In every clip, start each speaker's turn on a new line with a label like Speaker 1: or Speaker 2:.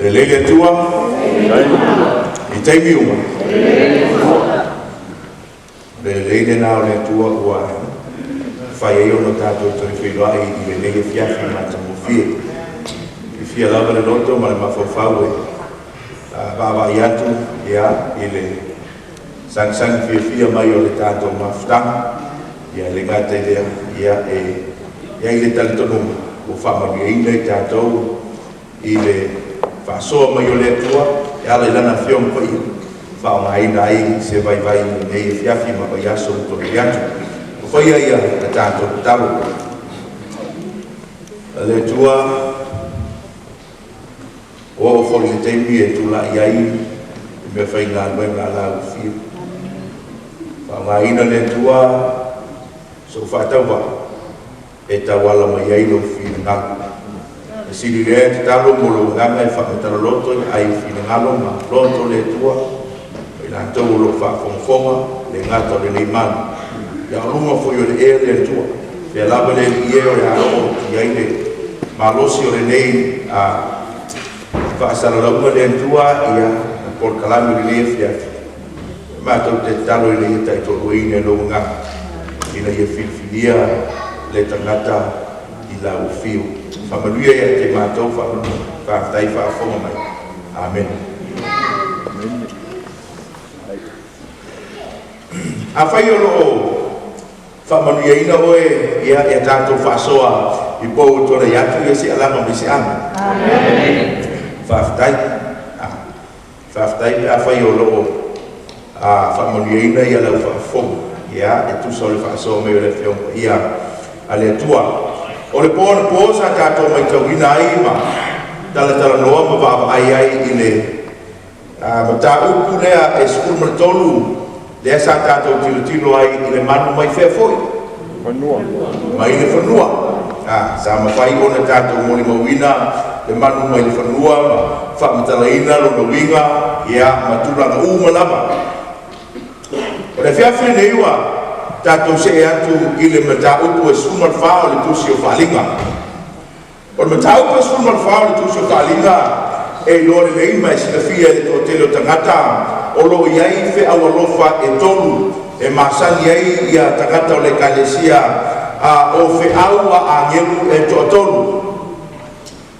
Speaker 1: E lelei le Atua i taimi uma. O le lelei lena o le Atua ua fai ai ona tatou toe feiloai i lenei afiafi matagofie. Fiafia lava le loto ma le mafaufau e vaavaai atu ia i le sagisagi fiafia mai o le tatou mafutaga. Ia e le gata i lea, ia e i ai le talitonuga ua faamanuiaina i tatou i le faasoa mai o le Atua e ala i Lana Afioga Paia, faaaogaina ai se vaivai i lenei afiafi ma vaiaso ua tuanai atu. Ua faia ia le tatou tatalo. Le Atua, ua oo foi i le taimi e tulai ai le mea faigaluega a lau Afio. Faaaogaina le Atua sou faatauvaa e tauala mai ai lou finagalo. E sili lea tatalo mo lou agaga e faamatala-loto ai finagalo ma loto le Atua, o i latou o loo faafogafoga le gata o lenei malu. Ia o luga foi o le ea le Atua. Fea lava le alii e o le a oo i ai le malosi o lenei faasalalauga le Atua ia na polokalame lenei afiafi. Matou te tatalo ina ia taitoaluaina i lou agaga, ina ia filifilia le tagata i lau afio. Faamanuia ia te matou faafetai faafofoga mai. Amene. Afai o loo faamanuiaina oe ia ia tatou faasoa i pou ua tuanai atu, ia se alaga mai se ame. Faafetai. Faafetai pe afai o loo faamanuiaina ia lau faafofoga ia e tusa o le faasoa mai o le Afioga ia a le Atua. O le po na po sa tatou matauina ai ma talatalanoa ma vaavaai ai i le mataupu lea e 13 lea sa tatou tilotilo ai i le manu mai fea foi?
Speaker 2: Fanua.
Speaker 1: Mai le fanua. Sa mafai ona tatou molimauina le manu mai le fanua ma faamatalaina lona uiga ia ma tulaga uma lava. O le afiafi lenei ua tatou see atu i le mataupu e 14 o le Tusi o Faaaliga. O le mataupu e 14 o le Tusi o Faaaliga e iloa lelei ma e silafia e le toatele o tagata o loo i ai feau alofa e tolu e masani ai ia tagata o le Ekalesia, o feau a agelu e toatolu.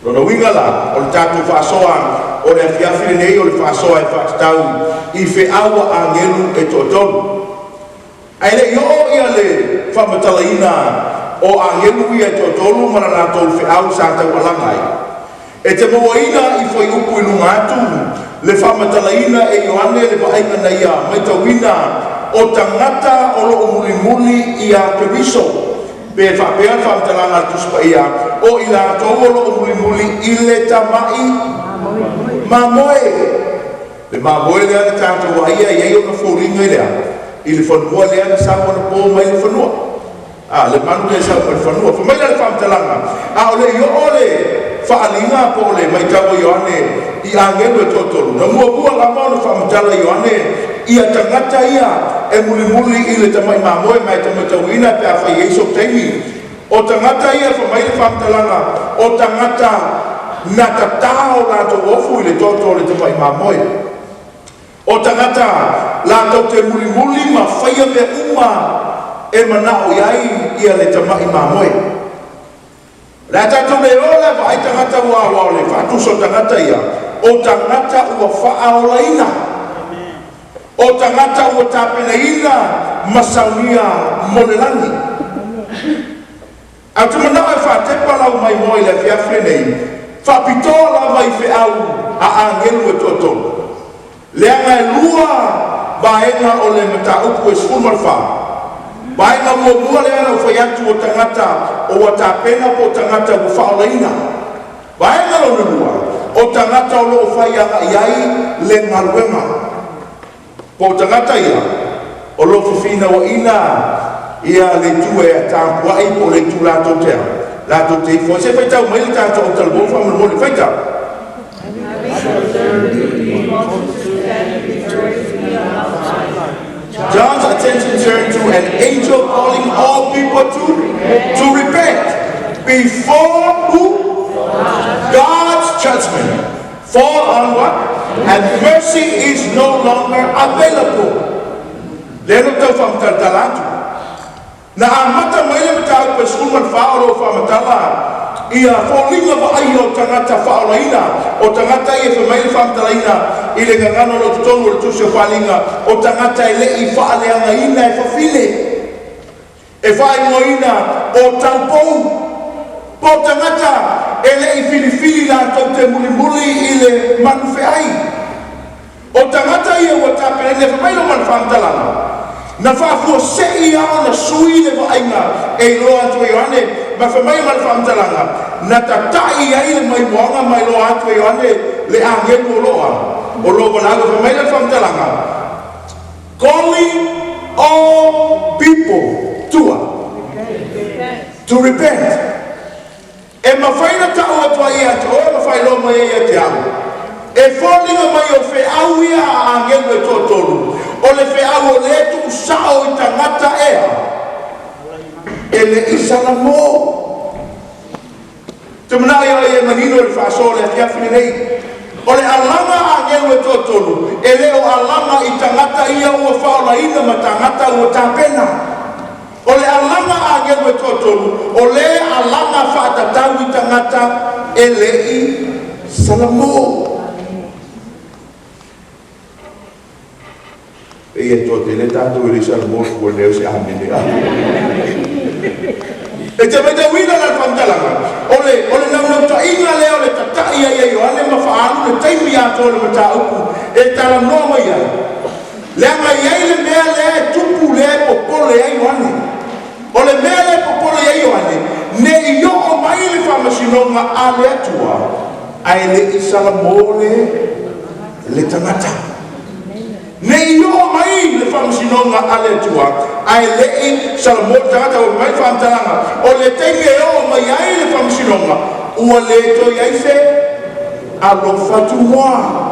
Speaker 1: Lona uiga la, o le tatou faasoa o le afiafi lenei o le faasoa e faatatau i feau a agelu e toatolu. Ae le i oo ia le faamatalaina o agelu ia e toatolu ma le latou feau sa taualaga ai, e te mauaina i fuaiupu i luga atu le faamatalaina e Ioane le vaaiga na ia matauina o tagata o loo mulimuli ia Keriso, pe faapea le faamatalaga a le Tusi Paia, o i latou o loo mulimuli i le tamai mamoe. Le mamoe lea na tatou vaaia e i ai ona foliga i le a? I le fanua lea na sau anapo mai le fanua. Le manu lea e sau mai le fanua. Fai mai la le faamatalaga, a o le i oo le faaaliga po o le matau a Ioane i agelu e toatolu, na muamua lava ona faamatala Ioane ia tagata ia e mulimuli i le tamai mamoe, ma e te matauina pe a fai ai sou taimi. O tagata ia, fai mai le faamatalaga, o tagata na tatā o latou ofu i le toto o le tamai mamoe. O tagata latou te mulimuli ma faia mea uma e manao i ai ia le tamai mamoe. O le a tatou le o la vaai tagata ua aua o le faatusa o tagata ia, o tagata ua faaolaina. O tagata ua tapenaina ma saunia mo le lagi. Ae ou te manao e faatepa lau maimoa i le afiafi lenei, faapitoa lava i feau a agelu e toatolu. Leaga e lua vaega o le mataupu e 14. Vaega muamua lea na ou fai atu o tagata o ua tapena po o tagata ua faaolaina. Vaega lona lua, o tagata o loo fai agai ai le galuega. Po o tagata ia o loo fefinauaina ia le itu e tapuai po o le itu latou te a latou te ifo ai. Se faitau mai le tatou autalavou faamolemole. Faitau. John's attention turned to an angel calling all people to repent before who? God's judgment. Fall on what? And mercy is no longer available. Lea na tau faamatalatala atu. Na amata mai le mataupu e 14 o lo o faamatala ia foliga vaaia o tagata faaolaina, o tagata ia fai mai le faamatalaina i le gagana o lo o totonu o le tusi o Faaaliga, o tagata e le i faaleagaina e fafine, e faaigoaina o taupou, po o tagata e le i filifili latou te mulimuli i le manufeai. O tagata ia ua tapenaina, fai mai lo ma le faamatalaga, na faafuasei lava ona sui le vaaiga e iloa atu e Ioane, ma fai mai ma le faamatalaga, na tata'i ai le maimoaga ma iloa atu e Ioane le agelu o lo o valaau. Fai mai le faamatalaga, calling all people to what? To repent. E mafai na ta'u atu ai ia te oe ma faailoa mai ai ia te au. E foliga mai o feau ia a agelu e toatolu. O le feau o lea tuusa'o i tagata ea. E le i salamo. Te manao ia e manino le faasoa o le afiafi lenei. O le alaga agelu e toatolu, e le o alaga i tagata ia ua faaolaina ma tagata ua tapena. O le alaga agelu e toatolu, o le alaga faatatau i tagata e le i salamo. E ia toatele tatou e le i salamo fua leo se amene. E te maitauina la le faamatalaga, o le naunautai lea o le tata'i ai e Ioane ma faaalu le taimi atoa o le mataupu e talanoa mai ai. Leaga i ai le mea lea e tupu lea e popole ai Ioane. O le mea lea e popole ai Ioane, ne i oo mai le faamasinoga a le Atua, ae le i salamo le tagata. Ne i oo mai le faamasinoga a le Atua, ae le i salamo le tagata. Ua mai faamatalaga, o le taimi e oo mai ai le faamasinoga, ua le toe ai se alofa tunoa.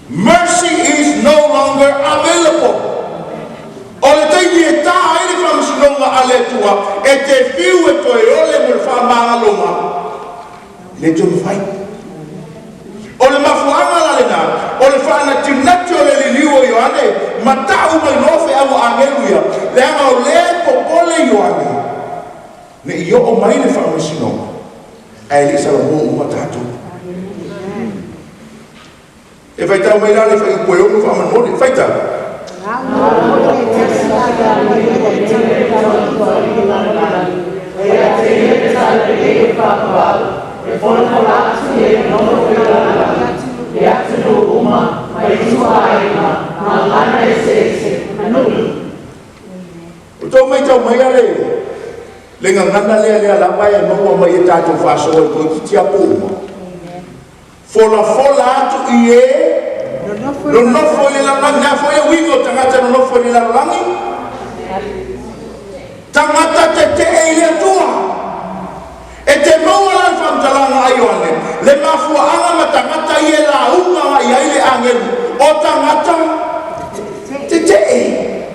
Speaker 1: Mercy is no longer available. O le taimi e tā ai le faamasinoga a le Atua, e te fiu e toe ole mo le faamagaloga, le toe mafai. O le mafuaaga la lena, o le faanatinati o le liliu o Ioane, ma ta'u mai loa feau a agelu ia, leaga o lea e popole Ioane, ne i oo mai le faamasinoga, ae le i salamo uma tatou. E faitau mai la le fuaiupu e 6 faamolemole. Faitau.
Speaker 2: Ia te ia te talalelei e faavavau, e folafola atu i e nonofo i le lalolagi, i atunuu uma, ma ituaiga, ma gagana eseese, ma nuu.
Speaker 1: O tou maitau mai le le gagana lea lea lava e maua mai e tatou faasoa i toeitiiti apo uma. Folafola atu i e nonofo i le lalolagi. Na foi e uiga o tagata nonofo i le lalolagi. Tagata tetee i le Atua. E te maua la le faamatalaga a Ioane, le mafuaaga ma tagata ia e lauga ai ai le agelu, o tagata tetee.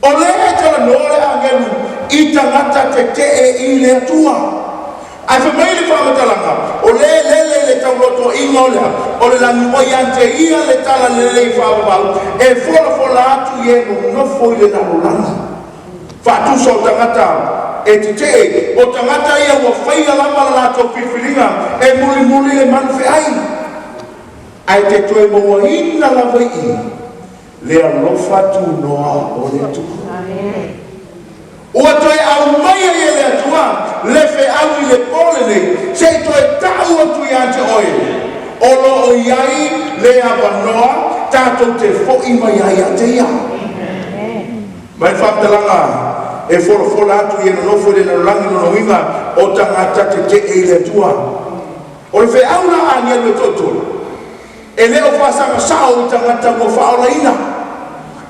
Speaker 1: O lea e talanoa le agelu i tagata tetee i le Atua. Ae fai mai le faamatalaga, o lea lele le taulotoiga o lea, o le lagiwai ia te ia le talalelei faavavau, e folafola atu i e nonofo i le lalolagi. Faatusa o tagata e tetee, o tagata ia ua faia lava la latou filifiliga, e mulimuli le manufeai. Ae te toe mauaina lava i i, le alofa tunoa o le Atua. Ua toe aumai ai e le Atua le feau i le po lenei, se i toe ta'u atu ia te oe. O lo o i ai le avanoa tatou te fo'i mai ai ia te ia. Mai faamatalaga e folafola atu i e nonofo i le lalolagi lona uiga o tagata tetee i le Atua. O le feau la agelu e toatolu, e le o faasagasao i tagata ua faaolaina.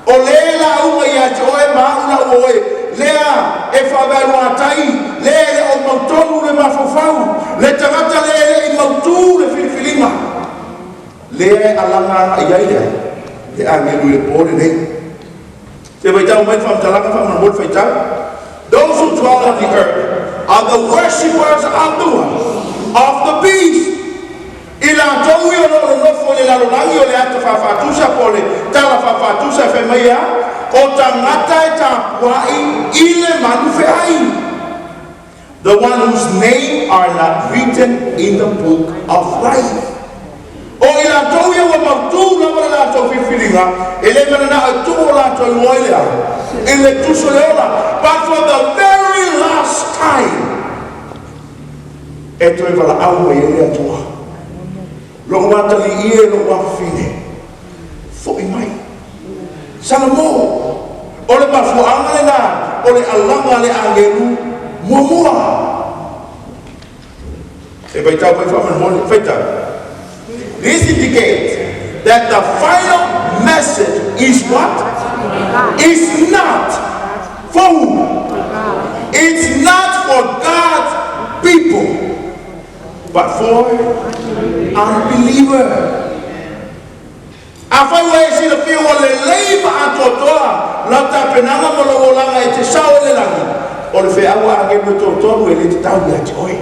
Speaker 1: O le lauga ia te oe ma au lau oe, lea e faavaeluatai, lea e le o mautonu le mafaufau, le tagata lea e le i mautū le filifiliga. Lea e alaga agai ai lea, le agelu i le po lenei. Te faitau mai le faamatalaga faamolemole faitau. Those who dwell on the earth are the worshippers of the one, of the beast. latou ia o lo o nonofo i le lalolagi, o le ata faafaatusa po o le tala faafaatusa e fai mai a o tagata e tapuai i le malufeai. The one whose name are not written in the book of life. O i latou ia ua mautū lava le latou filifiliga, e le mananao e tuu o latou igoa i le a? I le tusi o le ola. But for the very last time, e toe valaau mai ai le Atua. Lou atalii e, lou afafine, fo'i mai. Salamo, o le mafuaaga lena o le alaga a le agelu muamua. E faitau mai faamolemole, faitau. This indicates that the final message is what? Is not for who? It's not for God's people, but for unbeliever. Afai ua e silafia ua lelei ma atoatoa lau tapenaga ma lou olaga e te sao i le lagi, o le feau a agelu e toatolu e le tatau ia te oe.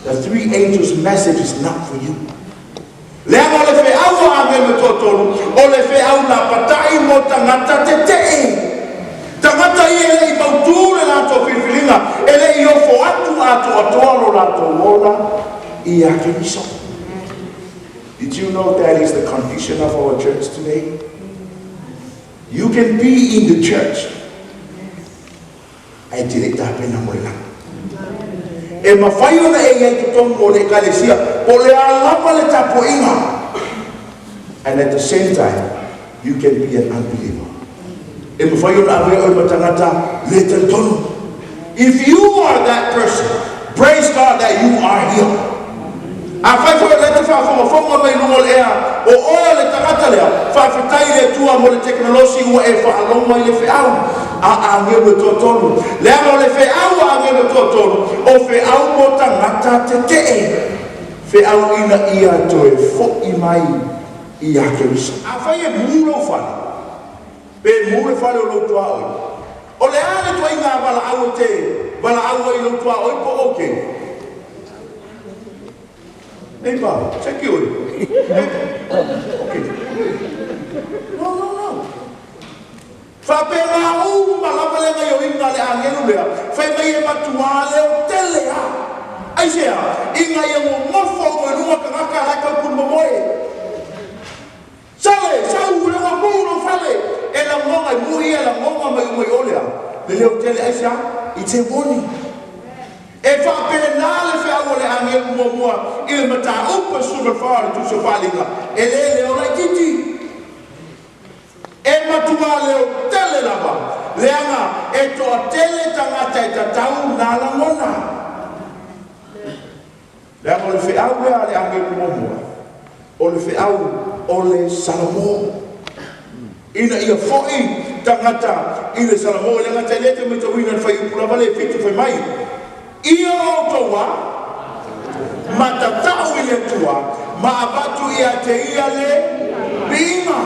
Speaker 1: The three angels' message is not for you. Leaga o le feau a agelu e toatolu, o le feau lapatai mo tagata tetee. Tagata ia e le i mautū le latou filifiliga, e le i ofo atu atoatoa lo latou ola ia Keriso. Did you know that is the condition of our church today? You can be in the church, ae te le i tapena mo le lagi. E mafai ona e i ai totonu o le ekalesia, po o le a lava le tapuaiga. And at the same time, you can be an unbeliever. E mafai ona avea oe ma tagata le talitonu. If you are that person, praise God that you are here. Afai foi o lea e te faafogafoga mai luga o le ea, o oe o le tagata lea, faafetai i le Atua mo le tekonolosi ua e faalogo ai le feau a agelu e toatolu. Leaga o le feau a agelu e toatolu, o feau mo tagata tetee. Feau ina ia toe fo'i mai ia Keriso. Afai e mu lou fale, pe mu le fale o lou tuaoi, o le a le ituaiga valaau e te valaau ai i lou tuaoi po o okay? Nei pa, check oe. Okay. No, no, no. Faapena uma lava le gaoioiga a le agelu lea, fai mai e matuā leo tele lava. Aisea? Ina ia gogofo uma i luga tagata la e taupuni momoe. Sale, sau, lea ua mu lou fale! E lagona, e mu ia e lagona mai uma i o lea, le leo tele. Aisea? It's a warning. E faapena le feau a le agelu muamua i le mataupu e 14 o le Tusi o Faaaliga, e le leo laitiiti. E matuā leo tele lava, leaga e toatele tagata e tatau na lagona. Leaga o le feau lea a le agelu muamua, o le feau o le Salamo. Ina ia fo'i tagata i le Salamo, e le gata i lea e te matauina i le fuaiupu lava lea e 7 fai mai, Ia outou a matatau i le Atua ma avatu ia te ia le viiga.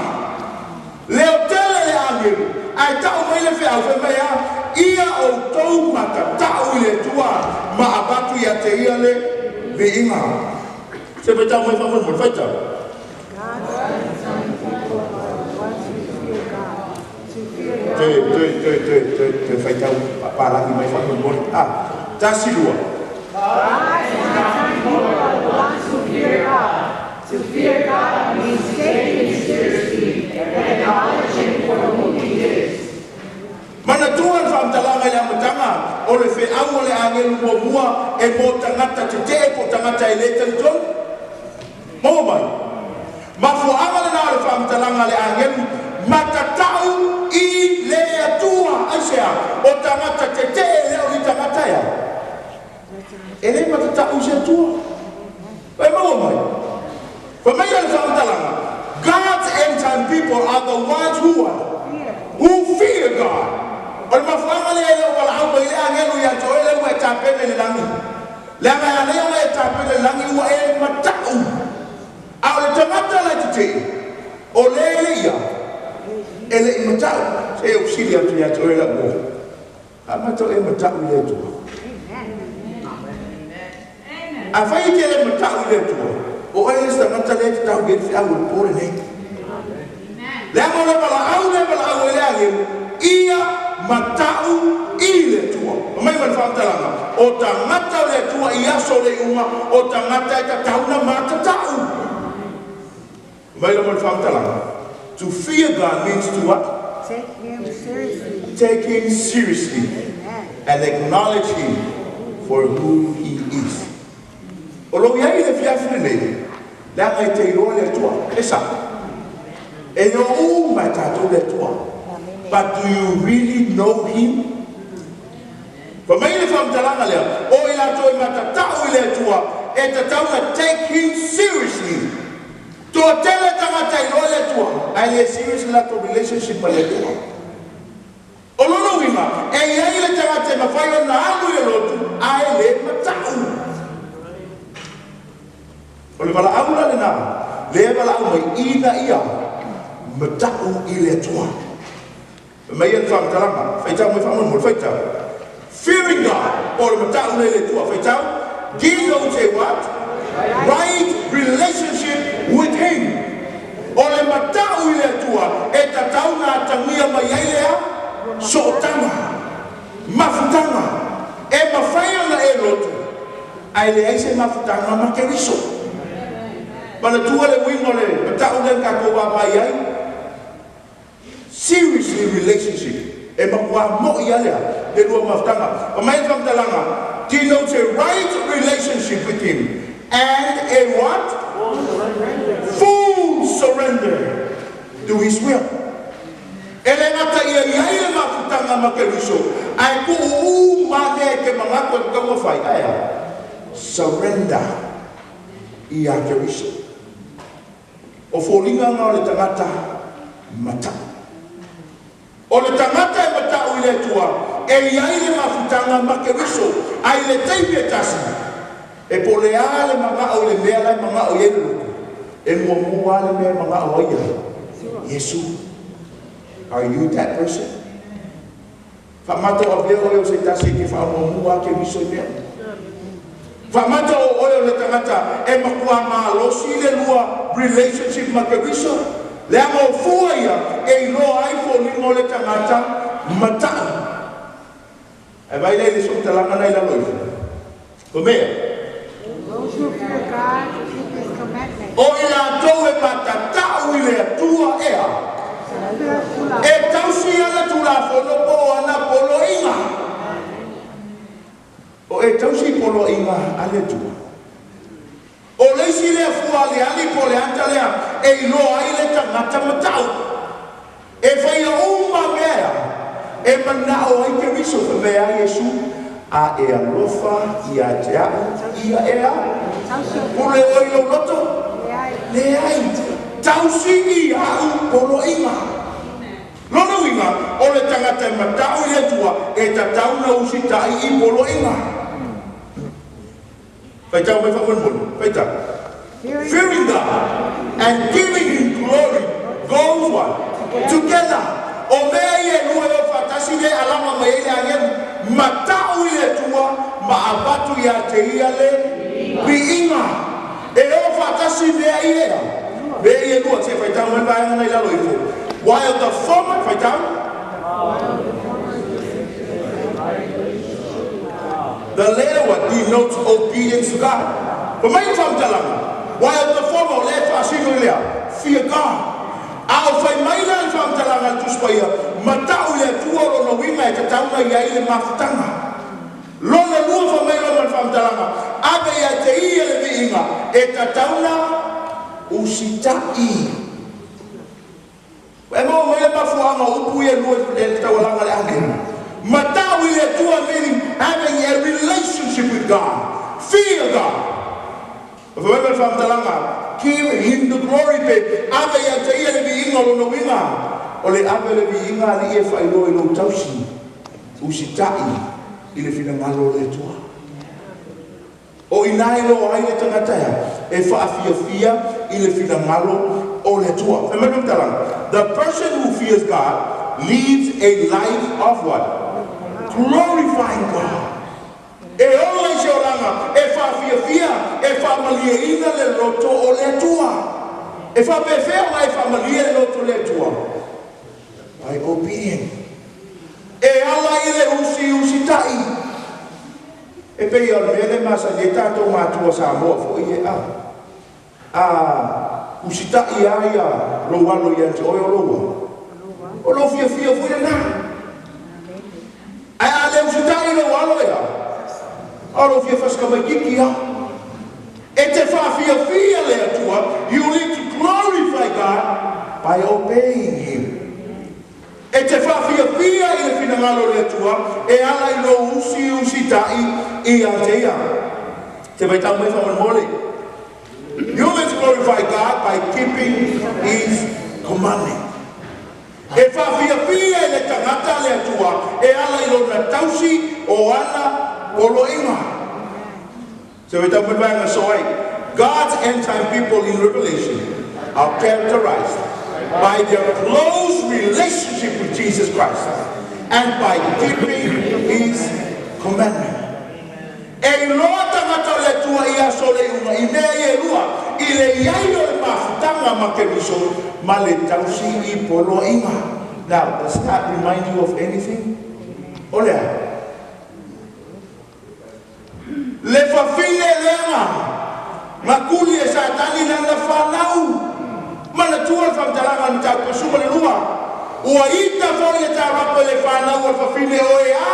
Speaker 1: Leo tele le agelu, ae tau mai le feau fai mai a, Ia outou matatau i le Atua ma avatu ia te ia le viiga. Se faitau mai faamolemole, faitau.
Speaker 2: God's end-time people are the ones who fear God. To fear God.
Speaker 1: Toe, toe, toe, toe, toe, toe faitau papalagi mai faamolemole. Ah, tasi, lua.
Speaker 2: God's end-time people are the ones who fear God. To fear God means to take Him seriously and acknowledge Him for who He is.
Speaker 1: Manatua le faamatalaga i le amataga, o le feau a le agelu muamua e mo tagata tetee po o tagata e le talitonu. Maua mai. Mafuaaga lena o le faamatalaga a le agelu, matatau i le Atua. Aisea? O tagata tetee e le o ni tagata e a? E le matatau i se Atua. E maua mai. Fai mai le faamatalaga, God's end time people are the ones who what? Who fear God. O le mafuaaga lea e le o valaau mai le agelu ia te oe lea ua e tapena i le lagi. Leaga e ala ai ona e tapena i le lagi ua e matau. A o le tagata la e tetee, o le e le ia, e le i matau. Se i ou fesili atu ia te oe lau uo, a matou e matau i le Atua? Afai e te le matau i le Atua, O oe le isi tagata lea e tatau i ai le feau o le po lenei. Leaga o le valaau lea e valaau ai le agelu, ia mata'u i le Atua. Fai mai ma le faamatalaga, o tagata o le Atua i aso o le iuga, o tagata e tatau ona matata'u. Fai mai la ma le faamatalaga, to fear God means to what?
Speaker 3: Take him seriously.
Speaker 1: Take him seriously
Speaker 3: Amen.
Speaker 1: and acknowledge him for who he is. O lou i ai i le afiafi lenei, leaga e te iloa le Atua, e sao. E iloa uma e tatou le Atua. But do you really know him? Fai mai le faamatalaga lea, o i latou e matata'u i le Atua, e tatau ona take him seriously. Toatele tagata e iloa le Atua, ae le serious le latou relationship ma le Atua. O lona uiga, e i ai le tagata e mafai ona alu i le lotu, ae le mata'u. O le valaau la lena, lea e valaau mai ina ia mata'u i le Atua. Fai mai ia le faamatalaga, faitau mai faamolemole, faitau. Fearing God, o le mata'u lea i le Atua, faitau. Denotes a what? Right relationship with him. O le mata'u i le Atua, e tatau ona atagia mai ai lea sootaga, mafutaga. E mafai ona e lotu, ae leai se mafutaga ma Keriso. Manatua le uiga o le mata'u lea na tatou vaavaai ai? Seriously relationship. E matuā mo'i lava lea, le lua mafutaga. Fai mai le faamatalaga, denotes a right relationship with him and a what? Full surrender to his will. E le gata ia i ai le mafutaga ma Keriso, ae tuu uma mea e te manatu e tatau ona fai, ae a? Surrender ia Keriso. O foliga na o le tagata mata'u. O le tagata e mata'u i le Atua, e i ai le mafutaga ma Keriso, ae i le taimi e tasi, e po o le a le mana'o i le mea la e mana'o i ai le loto, e muamua lava le mea e mana'o ai ia Iesu. Are you that person? Faamatauavea oe o se tasi e te faamuamua lava Keriso i mea uma? Faamata o oe o le tagata e matuā malosi le lua relationship ma Keriso? Leaga o fua ia e iloa ai foliga o le tagata mata'u. Ae vaai la i le sootalanga la i lalo ifo. O mea.
Speaker 3: Those who fear God keep his commandments.
Speaker 1: O i latou e matata'u i le Atua ea. E tausi ana tulafono po o ana poloaiga. O e tausi i poloaiga a le Atua. O le isi lea fua aliali po o le ata lea e iloa ai le tagata mata'u. E faia uma mea e mana'o ai Keriso. Fai mai a Iesu, a e alofa ia te a'u ia e a pule oe i lou loto? Leai. Tausi i a'u poloaiga. Lona uiga, o le tagata e mata'u i le Atua, e tatau ona usita'i i poloaiga. Faitau mai faamolemole, faitau. Fearing God and giving him glory goes what? Together. O mea ia e lua e o faatasi lea e alaga mai ai le agelu, mata'u i le Atua ma avatu ia te ia le viiga. E o faatasi mea ia e mea ia e lua. Se faitau mai le vaega na i lalo ifo. While the former, faitau. The latter one denotes obedience to God. Fai mai le faamatalaga, while the former, o lea e faasino i le a? Fear God. A o fai mai la le faamatalaga a le Tusi Paia, mata'u i le Atua, o lona uiga e tatau ona i ai le mafutaga. Lona lua, fai mai loa ma le faamatalaga, ave ia te ia le viiga, e tatau ona usita'i. E maua mai le mafuaaga o upu ia e lua i le taualaga a le agelu. Mata'u i le Atua meaning having a relationship with God. Fear God. Fai mai ma le faamatalaga, give him the glory pe ave ia te ia le viiga, o lona uiga, o le ave o le viiga alii e faailoa i lou tausi, usita'i i le finagalo o le Atua. O i ina e iloa ai le tagata ea e faafiafia i le finagalo o le Atua. Fai mai le faamatalaga, The person who fears God lives a life of what? Glorifying God. E ola i se olaga e faafiafia, e faamagalo. faamalieina le loto o le Atua. E faapefea ona e faamalie le loto o le Atua? By obedient. E ala i le usiusitai. E pei o le mea lea e masani ai tatou matua Samoa foi e a. A usitai lava ia lou alo ia te oe o lou a. O lou fiafia foi lena. Ae a le usitai lou alo e a, o lou fia fasitamaititi lava. E te faafiafia le Atua, you need to glorify God by obeying Him. E te faafiafia i le finagalo o le Atua e ala i lou usiusitai ia te ia. Te faitau mai faamolemole. Humans glorify God by keeping His commandment. E faafiafia i le tagata le Atua e ala i lona tausi o ana poloaiga. Se faitau mai vaega so ai. God's end time people in Revelation are characterized by their close relationship with Jesus Christ and by keeping His commandment. E iloa tagata o le Atua i aso o le iuga i mea ia e lua, i le i ai o le mafutaga ma Keriso ma le tausi i poloaiga. Now, does that remind you of anything? O le a? Le fafine lea na kuli e Satani lana fanau. Manatua le faamatalaga o le Mataupu 12. Ua ita foi le taurako i le fanau a le fafine o e a?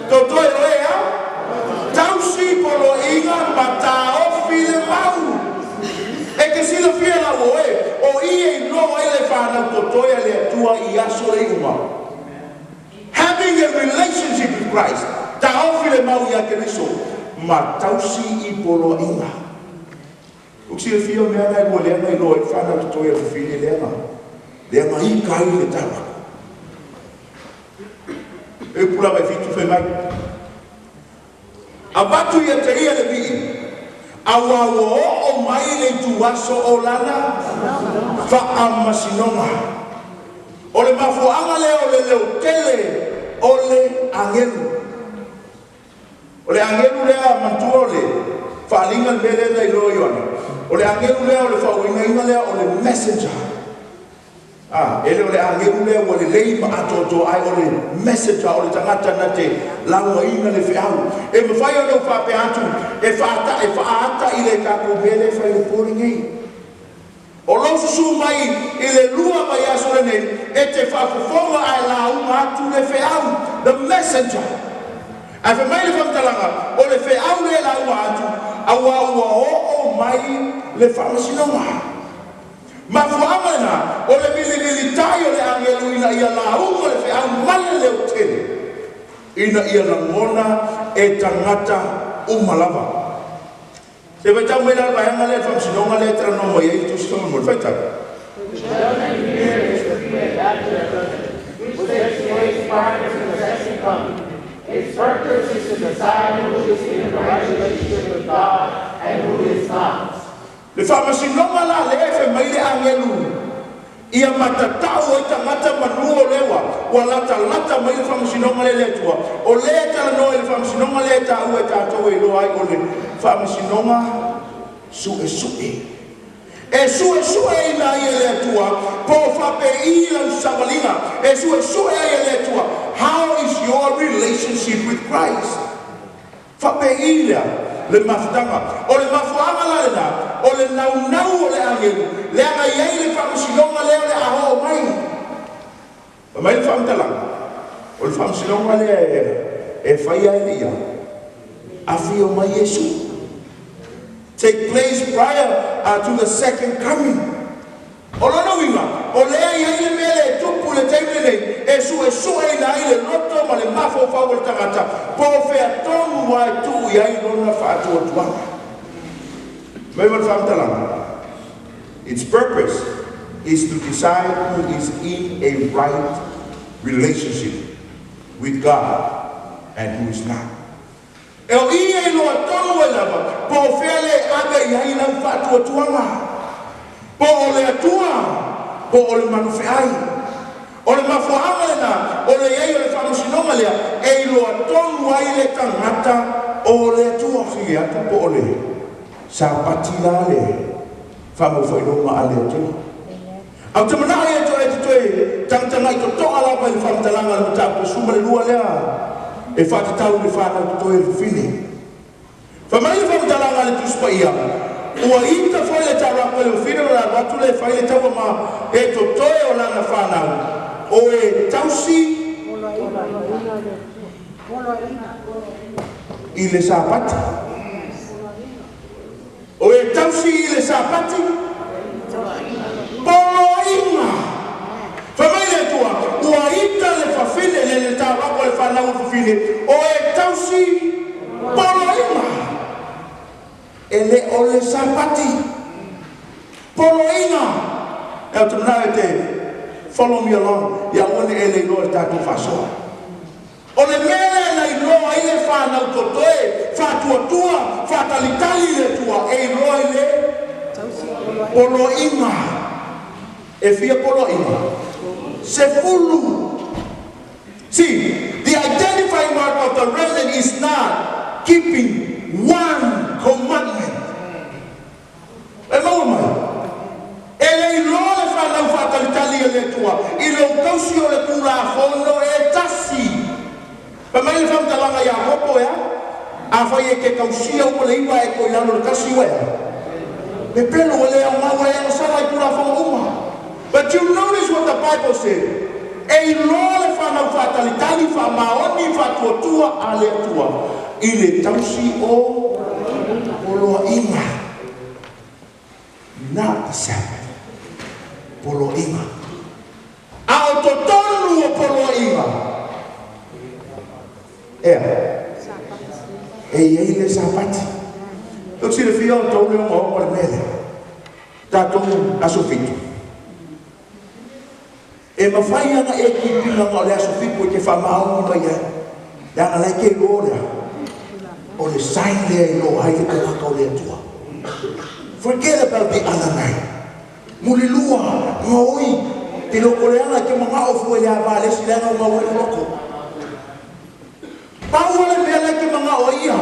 Speaker 1: Totoe o e a? Tausi poloaiga ma taofi le mau. E te silafia lau oe, o i e iloa ai le fanau totoe a le Atua i aso le iuga. Having a relationship with Christ, taofi le mau ia Keriso, ma tausi i poloaiga. Ou te silafia o mea na e lua lea na iloa ai le fanau totoe a le fafine lea na lea na ita ai le taurako. E upu lava e 7 fai mai. Avatu ia te ia le vii, auā ua oo mai le ituaso o lana faamasinoga. O le mafuaaga lea o le leotele o le agelu. O le agelu lea manatua o le faaaliga le mea lea na iloa e Ioane. O le agelu lea o le faauigaina lea o le messenger. A, e le o le agelu lea ua lelei ma atoatoa ai, o le messenger o le tagata na te laugaina le feau. E mafai ona ou faapea atu e faata e faaata i le tatou mea lea e fai i le po lenei. O lou susū mai i le lua vaiaso lenei e te faafofoga ae lauga atu le feau, the messenger. Ae fai mai le faamatalaga, o le feau lea e lauga atu, auā ua oo mai le faamasinoga. Mafuaaga lena o le vilivilitai o le agelu ina ia lauga le feau ma le leotele, ina ia lagona e tagata uma lava. Se faitau mai la le vaega lea i le faamasinoga lea e talanoa mai ai le Tusi faamolemole. Faitau.
Speaker 2: The judgment here is the pre-adopted judgment, which takes place prior to the second coming. Its purpose is to decide who is in the right relationship with God and who is not.
Speaker 1: Le faamasinoga la lea e fai mai le agelu ia matatau ai tagata manu o lea ua ua latalata mai le faamasinoga lea i le Atua. O lea e talanoa i le faamasinoga lea e taua e tatou e iloa ai o le faamasinoga suesue. E suesueina ai e le Atua po o faapei lau savaliga. E suesue ai e le Atua, how is your relationship with Christ? Faapei lea le mafutaga. O le mafuaaga la lena o le naunau o le agelu leaga e i ai le faamasinoga lea o le a oo mai. Fai mai le faamatalaga, o le faamasinoga lea e faia e le ia afio mai Iesu. Take place prior to the second coming. O lona uiga, o lea e i ai le mea lea e tupu i le taimi lenei, e suesueina ai le loto ma le mafaufau o le tagata, po o fea tonu lava e tuu i ai lona faatuatuaga. Fai mai le faamatalaga, Its purpose is to decide who is in a right relationship with God and who is not. E o i e iloa tonu ai lava po o fea le e ave i ai lau faatuatuaga, po o le Atua, po o le manu feai. O le mafuaaga lena o le i ai o le faamasinoga lea e iloa tonu ai le tagata o le Atua. Sili atu po o le Sapati la le faamaufailoga a le Atua. Ae ou te manao ia te oe e te toe tagatagai totoa lava i le faamatalaga a le mataupu 12 lea e faatatau i le fanau totoe a le fafine. Fai mai le faamatalaga a le Tusi Paia, Ua ita foi le taulaga i le fafine ona alu atu lea e fai le taua ma e totoe o lana fanau, o e tausi i le Sapati. O e tausi i le Sapati poloaiga. Fai mai le Atua, ua ita le fafine, le le taulaga o le fanau o le fafine, o e tausi poloaiga. E le o le Sapati poloaiga. E ou te manao e te follow me along, ia aua ne i e le iloa i le tatou faasoa. O le mea lea na iloa ai le fanau totoe, faatuatua, faatalitali i le Atua, e iloa i le poloaiga. E fia poloaiga? 10. See, the identifying mark of the remnant is not keeping one commandment. E maua mai? E le iloa le fanau faatalitali a le Atua i lou tausi o le Tulafono e tasi. Fai mai le faamatalaga ia Iakopo e a? Afai e te tausia uma le 9 ae e toe i lalo i le 1, ua e a? Pepelo, ua le aoga, ua e agasala i Tulafono uma. But you notice what the Bible said, E iloa le fanau faatalitali, faamaoni, faatuatua a le Atua i le tausi o poloaiga. Not the Sabbath. Poloaiga. A o totonu o poloaiga, ea, e i ai le Sapati. Tou te silafia o tou le ogaoga o le mea lea. Tatou aso 7. E mafai ana e keep ina na o le aso 7 e te faamaoni mai ai. Leaga la e te iloa lea. O le sign lea e iloa ai le tagata o le Atua. Forget about the other night. Mulilua, gaoi, te loko leaga e te manao fua i le ava a le isi leaga ua mau ai le loko. Pau o le mea la e te manao ai ia,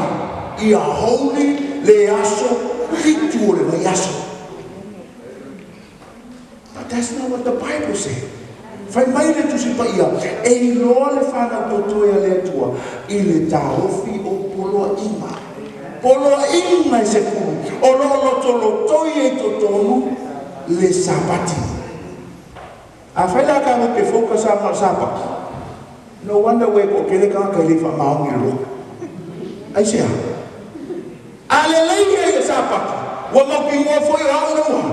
Speaker 1: ia holy le aso 7 o le vaiaso. But that's not what the Bible said. Fai mai le Tusi Paia, e iloa le fanau totoe a le Atua i le taofi o poloaiga. Poloaiga e 10, o lo o lotolotoi ai totonu le Sapati. Afai la tatou te focus lava na o le Sapati, no wonder ua e toatele tagata e le faamaoni i le loto. Aisea? A lelei ia i le Sapati, ua mautinoa foi o au le ua.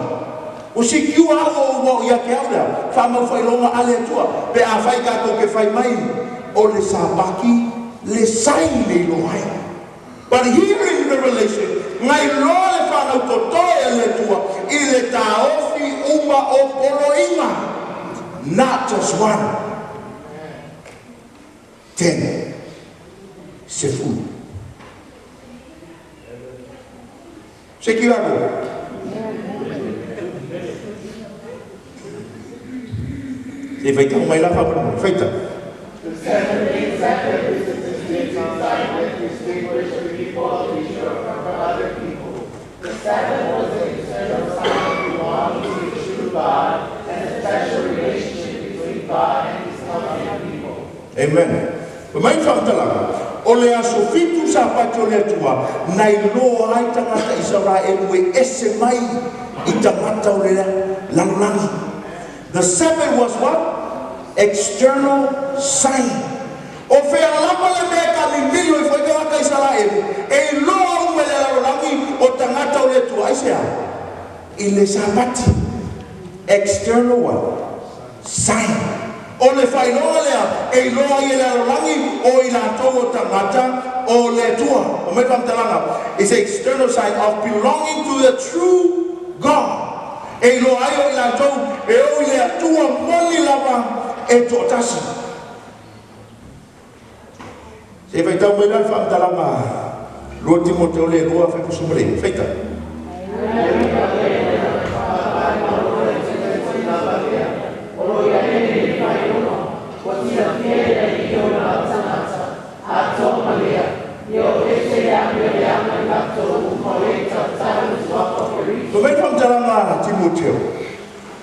Speaker 1: Ua secure au o ua o ia te au lea faamaufailoga a le Atua. Pe afai tatou te fai mai o le Sapati le sign le iloa ai. But here in Revelation, na iloa le fanau totoe a le Atua i le taofi uma o poloaiga. Not just one. 10. 10. Se ki lalo. Se i faitau mai la faamolemole. Faitau.
Speaker 2: The seventh-day Sabbath is a distinctive sign that distinguished the people of Israel from other people. The Sabbath was an external sign of belonging to the true God and a special relationship between God and His covenant people.
Speaker 1: Amen. Fai mai le faamatalaga, O le aso 7 Sapati o le Atua, na iloa ai tagata Isaraelu e ese mai i tagata o le lalolagi. The Sabbath was what? External sign. O fea lava le mea e taamimilo ifo ai tagata Isaraelu, e iloa uma e le lalolagi o tagata o le Atua. Aisea? I le Sapati. External what? Sign. O le faailoga lea e iloa ai e le lalolagi o i latou o tagata o le Atua. Fai mai le faamatalaga, is a external sign of belonging to the true God. E iloa ai o i latou e o i le Atua moni lava e toatasi. Se i faitau mai la le faamatalaga 2 Timoteo le 2 79. Faitau. Timoteo,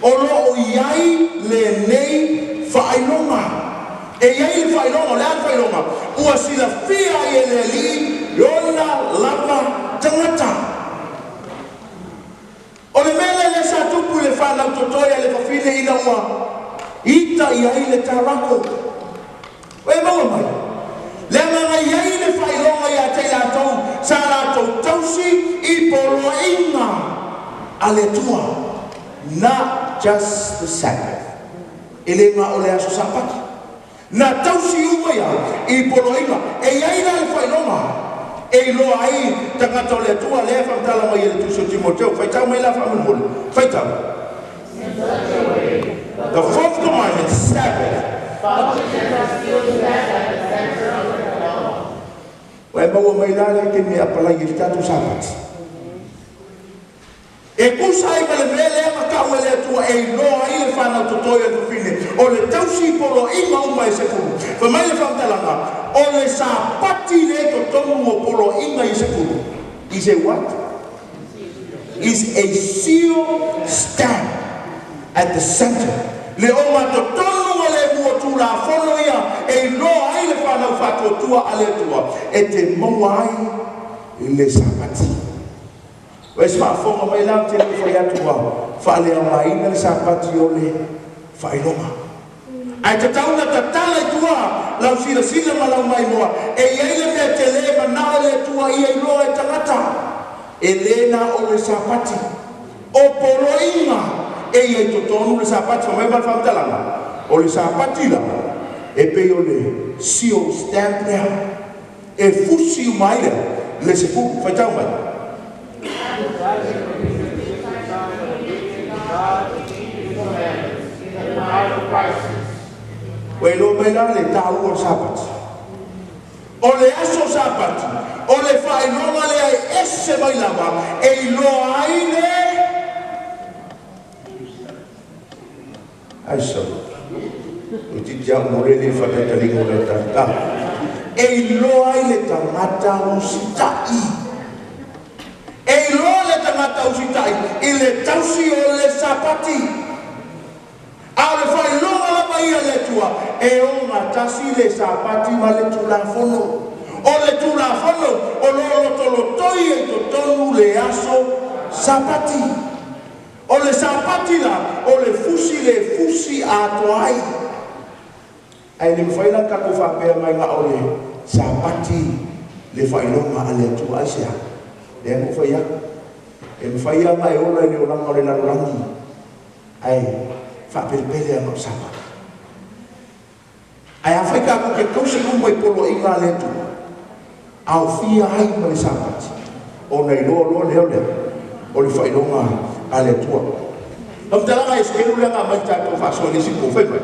Speaker 1: o lo o i ai lenei faailoga. E i ai le faailoga, o le a le faailoga? Ua silafia ai e le Alii ona lava tagata. O le mea lea lea sa tupu i le fanau totoe a le fafine ina ua ita i ai le tarako. Ua e maua mai? Leaga na i ai le faailoga ia te i latou sa latou tausi i poloaiga a le Atua. Not just the Sabbath. E le na o le aso Sapati. Na tausi uma ia i poloaiga. E i ai la le faailoga e iloa ai tagata o le Atua, lea e faamatala mai e le Tusi o Timoteo. Faitau mai la faamolemole. Faitau. The fourth commandment, Sabbath. Ua e maua mai la le taimi e apalai ai le tatou Sapati. E tusa ai ma le mea lea na tau e le Atua e iloa ai le fanau totoe a le fafine, o le tausi poloaiga uma e 10. Fai mai le faamatalaga, o le Sapati lea i totonu o poloaiga ia 10, is a what? Is a seal stamp at the center. Le ogatotonu o le mua Tulafono ia e iloa ai le fanau faatuatua a le Atua e te maua ai le Sapati. Ua e faafofoga mai la, ou te le i fai atu ua faaleaogaina le Sapati o le faailoga. Ae tatau ona tatala i tua lau silasila ma lau maimoa, e i ai le mea tele e manao le Atua ia iloa e tagata, e le na o le Sapati. O poloaiga e i ai totonu le Sapati. Fai mai ma le faamatalaga, o le Sapati la, e pei o le seal stamp lea. E fusi uma ai lea le 10. Faitau mai. Ua iloa mai la le taua o le Sapati. O le aso Sapati, o le faailoga lea e ese mai lava e iloa ai le Ai sau. Toeitiiti lava ou lele i faataitaliga o le tata. E iloa ai le tagata usitai. E iloa le tagata usitai i le tausi o le Sapati. A o le faailoga lava ia a le Atua, e ogatasi le Sapati ma le Tulafono. O le Tulafono o lo o lotolotoi ai totonu le aso Sapati. O le Sapati la, o le fusi le fusi atoa ai. Ae le mafai la ona tatou faapea mai na o le Sapati le faailoga a le Atua. Aisea? Lea na ou fai atu, e mafai lava ona e ola i le olaga o le lalolagi ae faapelepele lava na o le Sapati. Ae afai tatou te tausi uma i poloaiga a le Atua, aofia ai ma le Sapati, ona iloa loa lea o le a? O le faailoga a le Atua. Faamatalaga Esekelu lea na aumai tatou faasoa i le isi po, fai mai,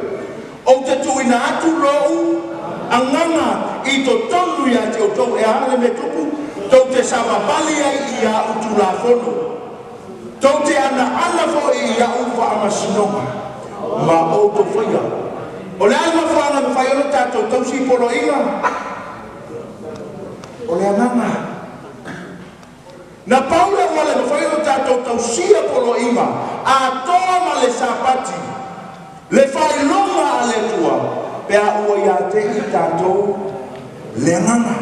Speaker 1: Ou te tuuina atu lou agaga i totonu ia te outou, e a le mea tupu? Tou te savavali ai i a'u tulafono, tou te anaana foi i a'u faamasinoga ma outou faia. O le a le mafuaaga e mafai ai ona tatou tausi i poloaiga? O le agaga. Na pau le auala e mafai ona tatou tausia poloaiga atoa ma le Sapati, le faailoga a le Atua, pe a ua ia te i tatou le agaga.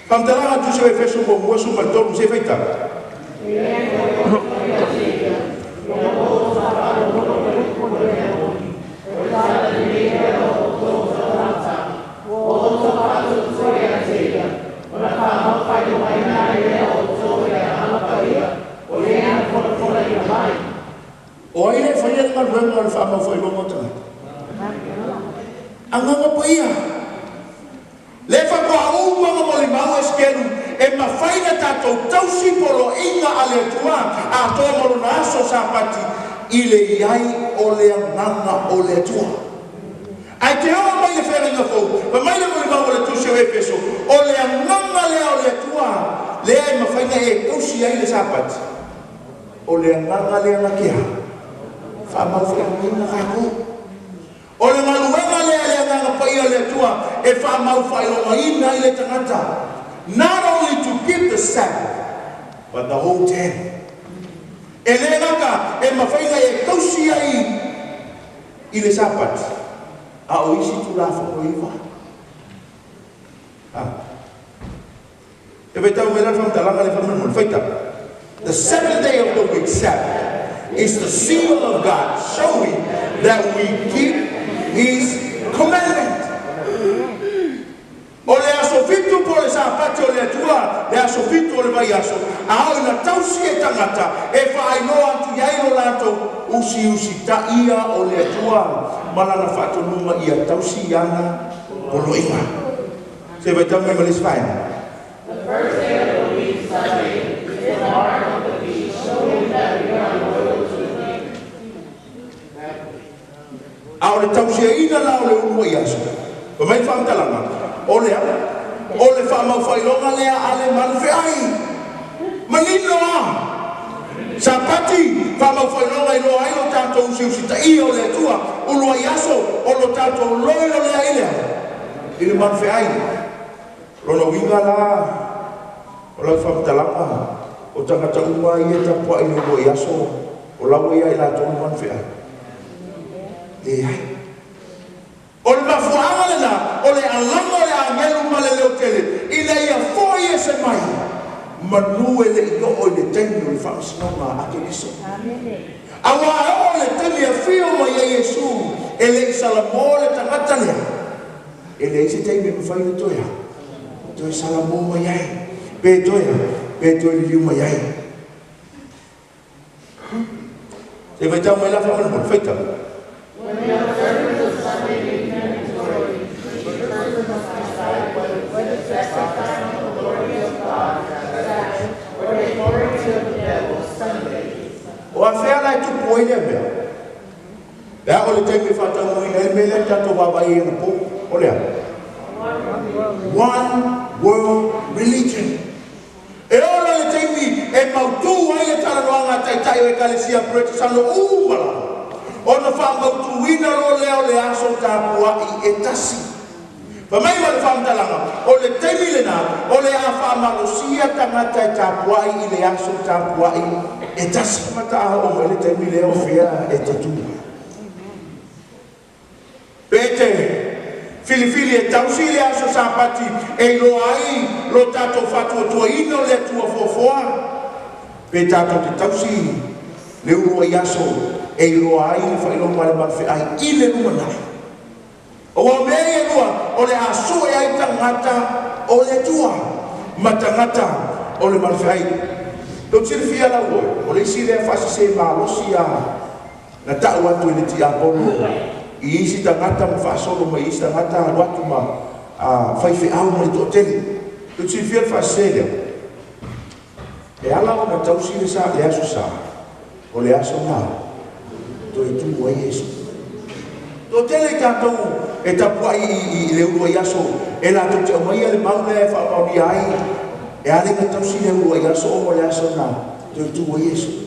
Speaker 1: Faamatalaga a Tusi o Efeso muamua 13, se i faitau. O ai le e faia le galuega o le faamaufailoma o tagata? Agaga Paia. Lea faatoa uma ona molimau Esetelu e mafai na tatou tausi poloaiga a le Atua atoa ma lona aso Sapati i le i ai o le Agaga o le Atua. Ae te oo mai le feagaiga fou, fai mai le molimau a le Tusi o Efeso, o le Agaga lea o le Atua lea e mafai na e tausi ai le Sapati. O le Agaga lea na te a? Faamaufailogina tatou. O le galuega lea a le Agaga Paia o le Atua e faamaufaailogaina ai le tagata, not only to keep the Sabbath, but the whole ten. E le gata e mafai ona e tausi ai i le Sapati, a o isi Tulafono e iva. E faitau mai la le faamatalaga lea faamolemole. Faitau. The seventh day of the week, Sabbath, is the seal of God showing that we keep His commandment. O le aso fitu po o le Sapati o le Atua, le aso fitu o le vaiaso, a oo ina tausi e tagata e faailoa atu i ai lo latou usiusitaia o le Atua ma Lana faatonuga ia tausi ana poloaiga. Se faitau mai ma le isi vaega.
Speaker 2: The first day of the week, Sunday, is the mark of the beast, showing that we are loyal to the king.
Speaker 1: A o le tausiaina la o le uluai aso, fai mai le faamatalaga, o le a? O le faamaufaailoga lea a le malufeai. Manino a! Sapati, faamaufaailoga e iloa ai lo tatou usiusitaia o le Atua, uluai aso, o lo tatou loyal lea i le a? I le malufeai. Lona uiga la, o lau faamatalaga, o tagata uma ia e tapuai i le uluai aso, o la ua ia i latou le malufeai. Leai. O le mafuaaga lena o le alaga o le agelu ma le leotele ina ia foi ese mai manu e le i oo i le taimi o le faamasinoga a Keriso. Aua e oo i le taimi e afio mai ai Iesu e le i salamo le tagata lea, e leai se taimi e mafai ona toe a? Toe salamo mai ai, pe toe a? Pe toe liliu mai ai. Se faitau mai la faamolemole, faitau.
Speaker 2: When the observance of Sunday became mandatory, each person must decide whether to sacrifice the glory of God, Sabbath, or the glory of the devil, Sunday.
Speaker 1: O afea la e tupu ai lea mea? Le a o le taimi e faataunuuina ai le mea lea na tatou vaavaai ai anapo, o le a? One World Religion. E oo la i le taimi e mautū ai le talanoaga a Taitai o Ekalesia Peretesano uma lava, ona faamautūina loa lea o le aso tapua'i e tasi. Fai mai ma le faamatalaga, o le taimi lena o le a faamalosia tagata e tapua'i i le aso tapua'i e tasi. Mata a oo mai le taimi lea o fea e te tū ai? Pe te filifili e tausi le aso Sapati e iloa ai lo tatou faatuatuaina o le Atua foafoa, pe tatou te tausi le uluai aso e iloa ai le faailoga a le malufeai i le lumanai. Aua o mea ia e lua o le a sue ai tagata o le Atua ma tagata o le malufeai. Tou te silafia la ua o le isi lea faasese malosi a Na ta'u atu e le tiakono i isi tagata ma faasolo mai i isi tagata alu atu ma faifeau ma le toatele. Tou te silafia le faasese lea? E ala ona tausi le sa, le aso sa, o le aso na toe tu ai Iesu. Toatele i tatou e tapuai i le uluai aso e latou te aumaia le mau lea e faamaonia ai e ala ona tausi le uluai aso ona o le aso na toe tu ai Iesu.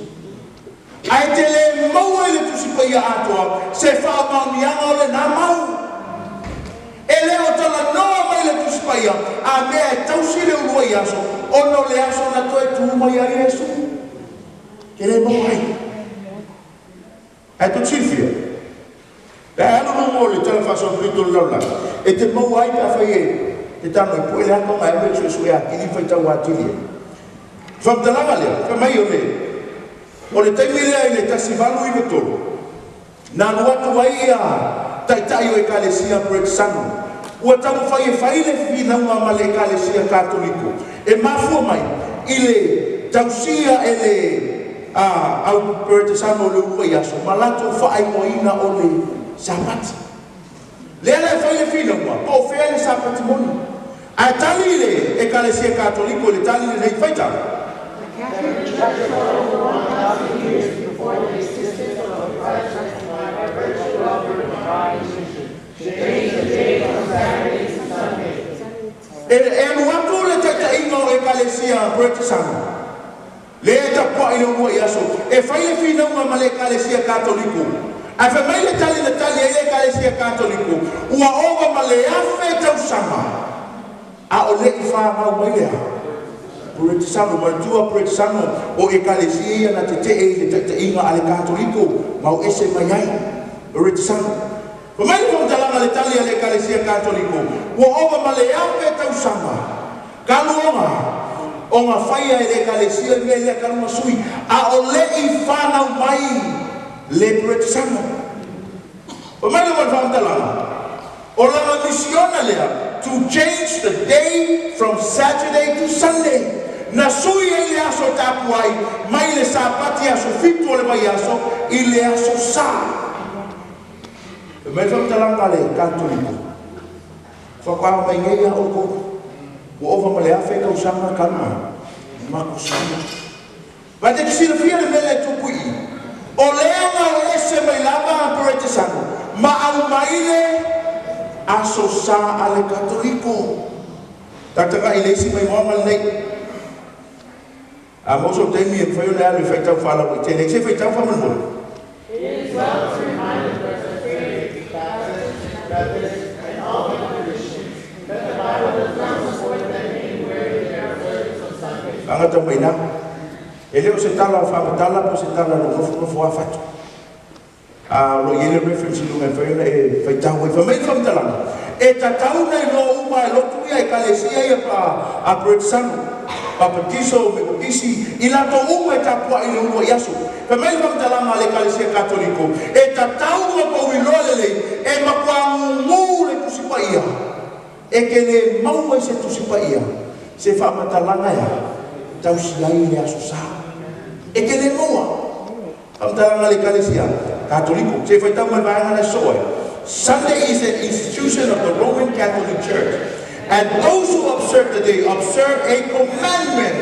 Speaker 1: Ae te le maua i le Tusi Paia atoa se faamaoniaga o lena mau. E le o talanoa mai le Tusi Paia a mea e tausi le uluai aso ona o le aso na toe tu mai ai Iesu. Te le maua ai. Ae tou te silafia, pe a alu luga o le Tala Faasolopito o le Lalolagi, e te maua ai pe afai e te tago i pue le ata ona e alu e suesue atili ma faitau atili ai. Faamatalaga lea, fai mai o le O le taimi lea i le 1893, na alu atu ai ia Taitai o Ekalesia Peretesano, ua taumafai e fai le finauga ma le Ekalesia Katoliko e mafua mai i le tausia e le au Peretesano o le uluai aso ma latou faaigoaina o le Sapati. Lea la e fai le finauga po o fea le Sapati moni. Ae tali le Ekalesia Katoliko i le tali lenei, Faitau.
Speaker 3: The Catholic Church for over 1,000 years before the existence of the Protestant by virtue of her divine mission, changed the day from Saturday to Sunday.
Speaker 1: E alu atu le taitaiga o Ekalesia Peretesano, lea e tapuai i le uluai aso, e fai le finauga ma le Ekalesia Katoliko. Ae fai mai le tali na tali ai le Ekalesia Katoliko, ua ova ma le 1000 tausaga a o le i fanau mai le a? Peretisano. Manatua Peretisano o ekalesia ia na tete'e i le ta'ita'iga a le Katoliko ma o ese mai ai Peretisano. Fai mai le faamatalaga le tali a le Ekalesia Katoliko, ua ova ma le afe tausaga talu ona faia e le Ekalesia le mea lea talu ona sui, a o le'i fanau mai le Peretisano. Fai mai le faamatalaga, o lana misiona lea, to change the day from Saturday to Sunday. Na sui ai le aso tapuai mai le Sapati aso 7 o le vaiaso i le aso Sa. Fai mai le faamatalaga a le Katoliko, faatoa mai nei a outou, ua ova ma le afe tausaga talu ona matou suia. Ma te silafia le mea lea e tupu i i, o lea na o ese mai lava a Peretisano ma aumai le aso Sa a le Katoliko. Tagatagai le isi maimoaga lenei. A mo sou taimi e mafai ona e alu e faitau faalauaitele. Se faitau faamolemole.
Speaker 2: It is well to remind the Presbyterians, Baptists, Methodists, and all other Christians that the Bible does not support them anywhere in their observance of Sunday.
Speaker 1: Agata mai na. E le o se tala o faamatala po o se tala o nofonofo a fatu. A o lo o i ai le reference i luga e mafai ona e faitau ai. Fai mai le faamatalaga, e tatau ona iloa uma e lotu ia ekalesia ia a Peretisano, Papatiso, Metotisi, i latou uma e tapuai i le uluai aso. Fai mai le faamatalaga a le Ekalesia Katoliko, e tatau ona tou iloa lelei, e matua gugu le Tusi Paia. E te le maua i se Tusi Paia se faamatalaga e tausi ai le aso Sa. E te le maua. Faamatalaga a le Ekalesia Katoliko. Se faitau mai vaega lea sosoo ai. Sunday is an institution of the Roman Catholic Church, and those who observe the day observe a commandment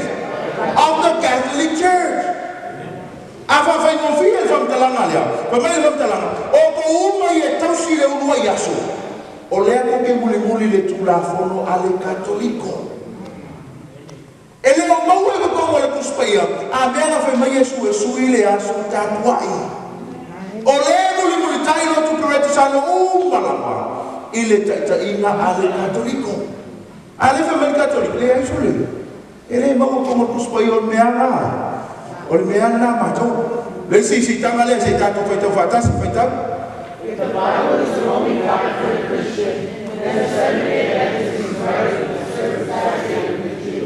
Speaker 1: of the Catholic Church. A faafaigofie le faamatalaga lea. Fai mai le faamatalaga, o outou uma ia e tausi le uluai aso, o lea tou te mulimuli le Tulafono a le Katoliko. E le o maua i totonu o le Tusi Paia a mea na fai mai Iesu e sui le aso tapuai. O lea e mulimulitai lotu Peretisano uma lava i le ta'ita'iga a le Katoliko. A lea e fai mai le Katoliko, leai sole, e le maua totonu o le Tusi Paia o le mea lena. O le mea lena a matou. Le isi siitaga lea se i tatou faitau faatasi, faitau.
Speaker 2: If the Bible is the only guide for the Christian, then the Seventh-day Adventist is right to observe Saturday with the Jew.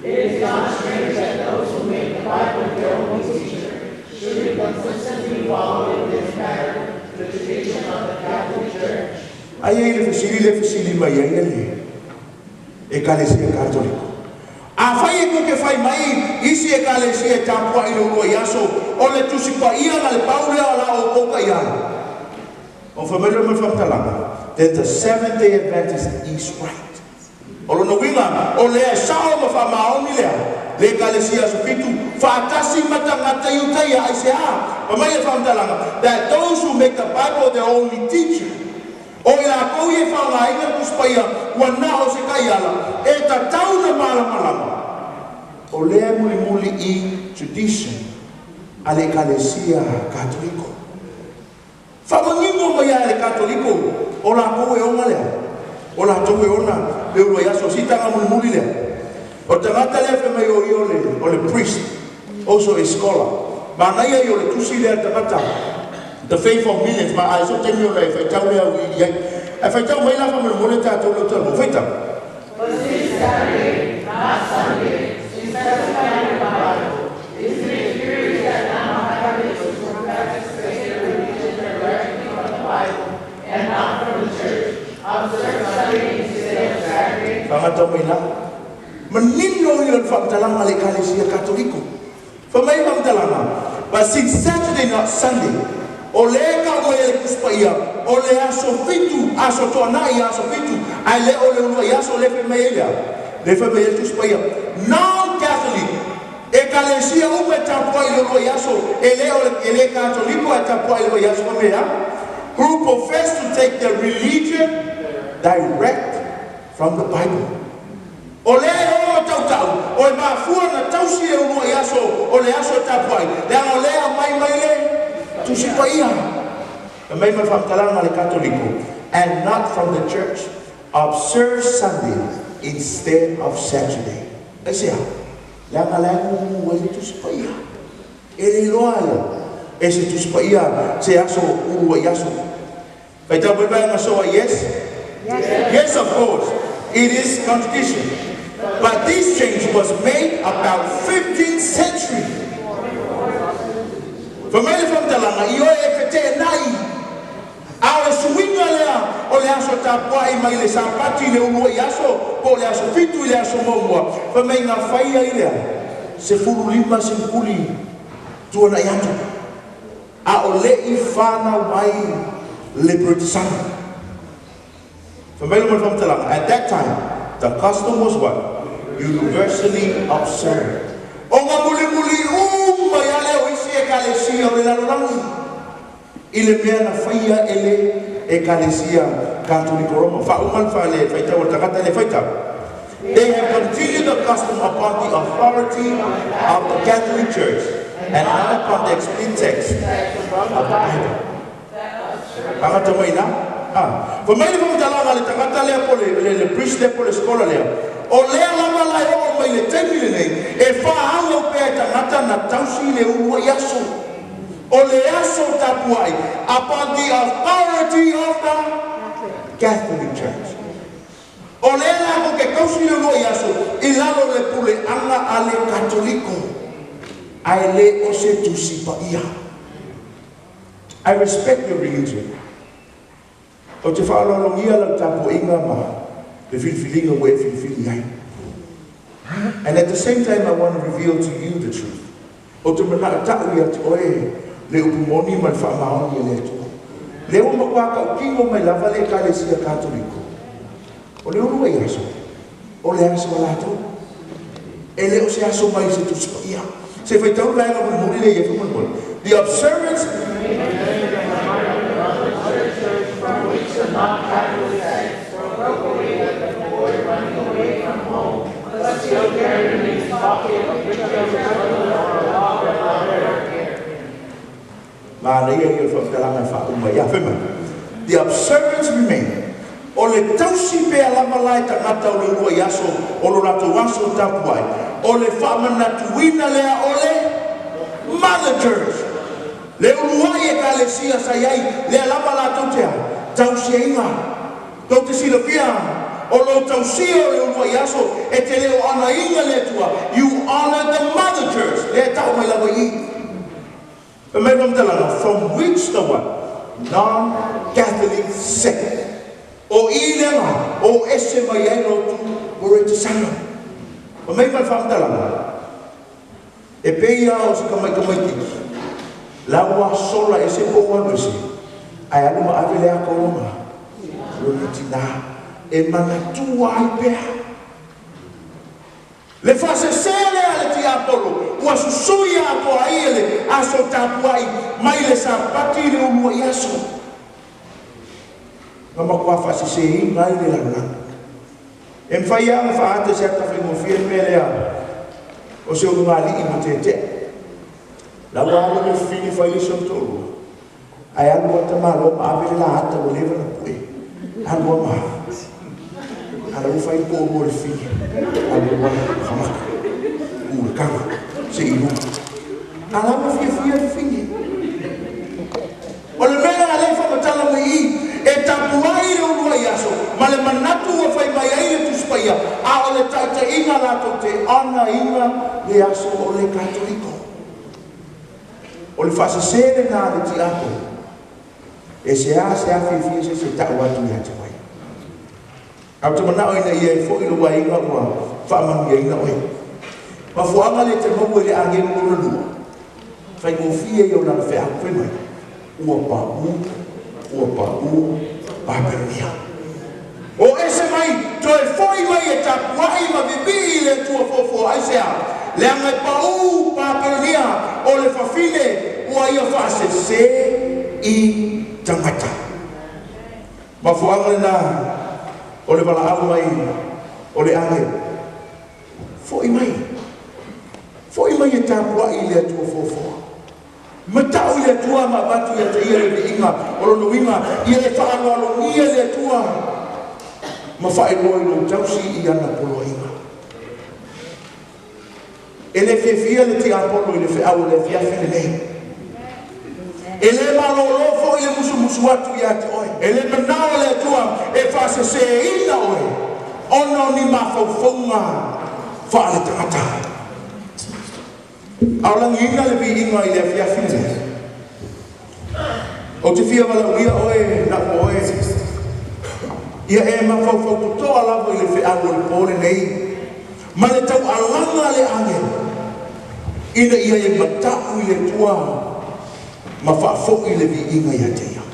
Speaker 2: It is not strange that those who make the Bible their only teacher should consistently follow in this matter the tradition of the Catholic Church.
Speaker 1: Aia i le fesili lea e fesili mai ai le Ekalesia Katoliko. Afai e tou te fai mai isi ekalesia e tapuai i le uluai aso, o le Tusi Paia na le pau lea o la outou taiala. Ona fai mai lea ma le faamatalaga, Then the Seventh-day Adventist is right. O lona uiga, o lea e sao ma faamaoni lea, le Ekalesia Aso Fitu, faatasi ma tagata Iutaia. Aisea? Fai mai le faamatalaga, That those who make the Bible their only teacher, o i latou ia e faaaogaina le Tusi Paia ua na o se taiala e tatau ona malamalama, o lea e mulimuli i tradition a le Ekalesia Katoliko. Faamanino mai lava e le Katoliko o latou e ona lea, o latou e ona le uluai aso. Siitaga mulimuli lea. O le tagata lea fai mai o ia o le priest, also a scholar. Manaia ia o le tusi lea a le tagata, The Faith of Millions, ma a e so taimi ona e faitau lea au i ai. Ae faitau mai la faamolemole tatou lea ou talanoa. Faitau.
Speaker 2: But since Saturday, not Sunday, is specified in the Bible, isn't it curious that non-Adventists who profess to base their religion directly from the Bible and not from the church observe Sunday instead of Saturday?
Speaker 1: Fagata mai la. Manino ia o le faamatalaga a le Ekalesia Katoliko. Fai mai le faamatalaga, But since Saturday not Sunday, o lea e tau mai e le Tusi Paia, o le aso 7, aso Toanai, aso 7, ae le o le uluai aso lea e fai mai ai lea, lea e fai mai ai le Tusi Paia. Non-Catholic, Ekalesia uma e tapuai i le uluai aso, e le o le, e le Katoliko ae tapuai i le vaiaso. Fai mai a? Who profess to take their religion direct from the Bible. O lea e ono ma tautau, o e mafua ona tausi le uluai aso o le aso e tapuai, leaga o lea e aumai mai le Tusi Paia. Fai mai ma le faamatalaga a le Katoliko, and not from the church, observe Sunday instead of Saturday. Aisea? Leaga la e gugu ai le Tusi Paia. E le iloa ia e se Tusi Paia se aso uluai aso. Faitau mai vaega soa, yes?
Speaker 3: Yes.
Speaker 1: Yes, of course. It is contradiction. But this change was made about 15th century. Fai mai le faamatalaga, ioe e feteenai. A o le suiga lea o le aso tapuai mai le Sapati i le uluai aso po o le aso 7 i le aso muamua, fai mai na fai ai lea 15 senkuli tuanai atu a o le'i fanau mai le Peretisana. Fai mai le faamatalaga, at that time, the custom was what? Universally observed. O nga mulimuli uma ia lea o isi ekalesia o le lalolagi i le mea na faia e le Ekalesia Katoliko Roma. Faauma le faale faitau a le tagata le faitau. They have continued the custom upon the authority of the Catholic Church and not upon the explicit text of the Bible. Tagata mai na. Ah. Fai mai le faamatalaga le tagata lea po le priest lea po le scholar lea. O lea lava la e oo mai le taimi lenei, e faaauau pea e tagata na tausi le uluai aso. O le aso tapuai upon the authority of the Catholic Church. O lea la ko ke tausi le uluai aso i lalo le puleaga a le Katoliko. Ae le o se Tusi Paia. I respect your religion. Ou te faaaloalogia lau tapuaiga ma le filifiliga ua e filifili ai. And at the same time, I want to reveal to you the truth. Ou te manao ta'u ia te oe le upu moni ma le faamaoni e le Atua. Lea ua matua ta'utino mai lava le Ekalesia Katoliko. O le uluai aso, o le aso a latou. E le o se aso mai se Tusi Paia. Se faitau le vaega mulimuli lea ia faamolemole. The observance
Speaker 2: From which the non-Catholic sects appropriated the boy running away from home, but still carrying in his pocket a picture of his mother or a lock of her hair.
Speaker 1: Manaia ia o le faamatalaga e faauma ia fai mai. The observance remain. O le tausi pea lava la e tagata o le uluai aso o lo latou aso tapuai. O le faamanatuina lea o le Mother Church. Le uluai ekalesia sa i ai lea lava latou te a tausiaiga. Tou te silafia o lou tausia o le uluai aso e te le o anaiga le Atua. You honor the Mother Church. Lea e ta'u mai lava i i. Fai mai faamatalaga, from which the what? Non-Catholic sect. O i lea o ese mai ai lotu Peretisana. Fai mai ma le faamatalaga, e pei a o se tamaitamaititi, la ua sola e se po ua alu ese, ae alu ma ave le ata o lona tinā, e manatua ai pea. Le faasesē lea a le tiapolo ua susui atoa ai e le aso tapuai mai le Sapati i le uluai aso. Na matua faasesēina ai le lalolagi. E mafai lava ona faaata i se ata faigofie le mea lea o se ulugalii ma tetea. La ua alu le fili fai le isi o le toalua, ae alu lava tamaloa ma ave le laata ua leva ona pue. Alu lava ma a la ua fai le toalua o le fili. Alu lava kamaka, tu le taga, se'i i luga. A la ua fiafia le fili. O le mea lea e faamatala mai i i, e tapuai le uluai aso ma le manatu ua fai mai ai le Tusi Paia, a o le taitaiga latou te anaina le aso o le Katoliko. O le faasesē lenā a le tiakono, e seasea fiafia se isi e ta'u atu ia te oe. Ae ou te manao ina ia e fo'i lou aiga ua faamanuiaina oe. Mafuaaga lea e te maua i le agelu lona lua, faigofie ia o lana feau, fai mai, ua pa'u, ua pa'u Papelonia. O ese mai, toe fo'i mai e tapuai ma vivii i le Atua foafoa. Aisea? Leaga e pa'u Papelonia o le fafine ua ia faasesē i tagata. Mafuaaga lenā o le valaau mai o le agelu, Fo'i mai, fo'i mai e tapuai i le Atua foafoa. Ma ta'u i le Atua ma avatu ia te ia le viiga o lona uiga, ia e faaaloalogia le Atua ma faailoa i lou tausi i ana poloaiga. E le fiafia le tiapolo i le feau o le afiafi lenei. E le malōlō foʻi le musumusu atu iā te oe. E le manao le Atua e faaseseina oe ona o ni mafaufauga faaletagata. A o lagiina le viiga i le afiafi lenei. Ou te fia valaaulia oe lau oe. Ia e mafaufau totoa lava i le feau o le pō lenei. Ma le taualaga a le agelu ina ia e mataʻu i le Atua ma faafoʻi le viiga iā te Ia.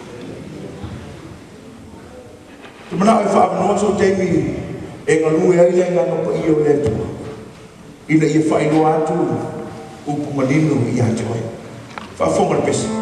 Speaker 1: Te manao e faaavanoa sou taimi e galue ai le Agaga Paia o le Atua ina ia faailoa atu upu manino iā te oe. Faafofoga le pese.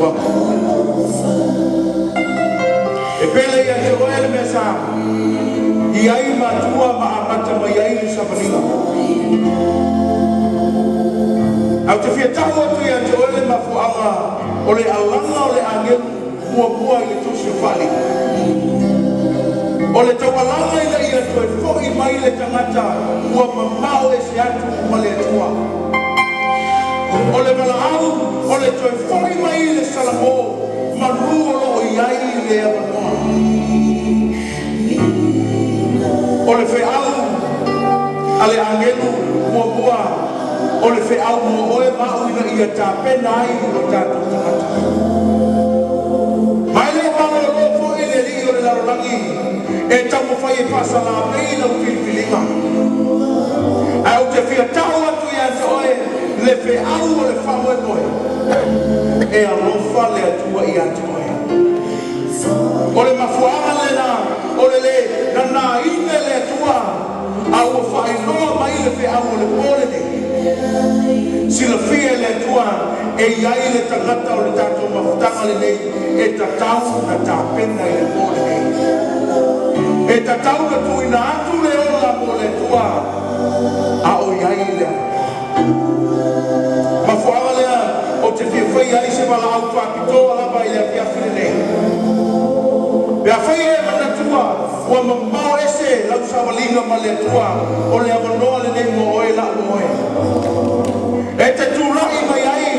Speaker 1: Mafuaga. E pele ia te oe le mea sa i ai matua ma amata mai ai le savaliga. Ae ou te fia tau atu ia te oe le mafuaaga o le alaga o le agelu muamua i le Tusi o Faaaliga. O le taualaga ina ia toe fo'i mai le tagata ua mamao ese atu ma le Atua. O le valaau o le toe fo'i mai i le salamo malū o lo o i ai le avanoa. O le feau a le agelu muamua o le feau mo oe ma a'u ina ia tapena ai o tatou tagata. Ma e le o malōlō foi le alii o le lalolagi e taumafai e faasalamei lau filifiliga. Ae ou te fia tau atu ia te oe le feau o le faamoemoe e alofa le Atua ia te oe. O le mafuaaga lena o le lē nanaina e le Atua a ua faailoa mai le feau o le po lenei. Silafia e le Atua e i ai le tagata o le tatou mafutaga lenei e tatau ona tapena i le po lenei. E tatau ona tuuina atu le ola mo le Atua a o i ai le avanoa. Mafuaaga lea ou te fia faia ai se valaau faapitoa lava i le afiafi lenei. Pe afai e manatua ua mamao ese lau savaliga ma le Atua, o le avanoa lenei mo oe la'u oe. E te tulai mai ai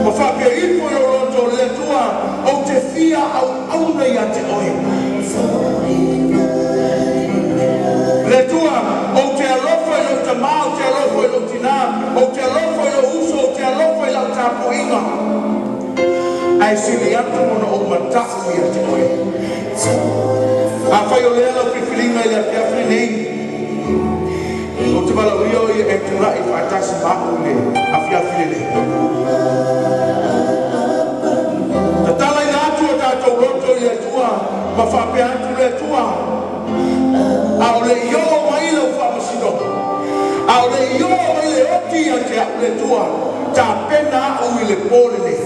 Speaker 1: ma faapea ifo i lou loto le Atua ou te fia auauna ia te oe. Le Atua ou te alofa i lou tamā, ou te alofa i lou tinā, ou te alofa i lou uso, ou te alofa i lau tapuaiga. Ae sili atu ona ou mata'u ia te oe. Afai o lea lau filifiliga i le afiafi lenei, ou te valaaulia oe e tulai faatasi ma a'u i le afiafi lenei. Tatalaina atu o tatou loto i le Atua ma faapea atu le Atua a o le i oo mai lau faamasinoga, a o le i oo mai le oti ia te a'u le Atua, tapena a'u i le po lenei.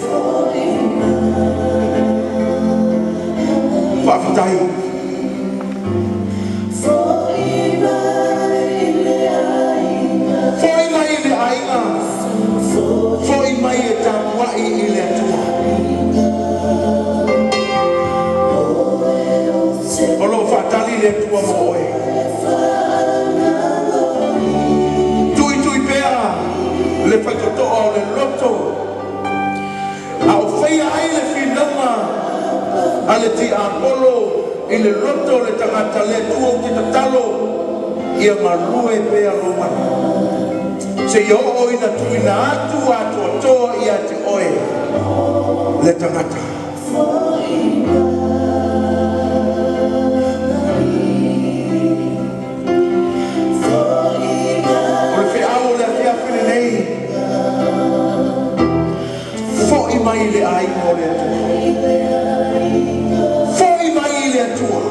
Speaker 1: Faafetai. Fo'i mai i le aiga, fo'i mai e tapuai i le Atua. O lo o faatali le Atua mo oe. Tuitui pea le faitotoa o le loto a o faia ai le finauga a le tiapolo i le loto o le tagata. Le Atua, ou te tatalo ia galue pea lou mana seia oo ina tuuina atu atoatoa ia te oe le tagata. O le feau o le afiafi lenei, fo'i mai i le aiga o le Atua, fo'i mai i le Atua,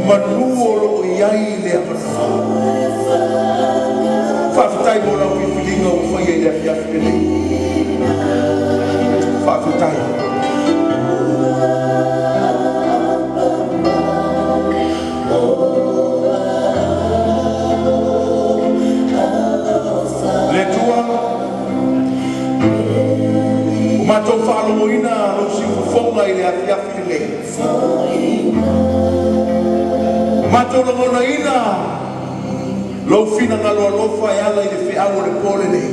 Speaker 1: malū o lo o i ai le avanoa. Faafetai mo lau filifiliga ua faia i le afiafi lenei. Faafetai. Le Atua, ua matou faalogoina lou siufofoga i le afiafi lenei. Ua matou lagonaina lou finagalo alofa e ala i le feau o le po lenei.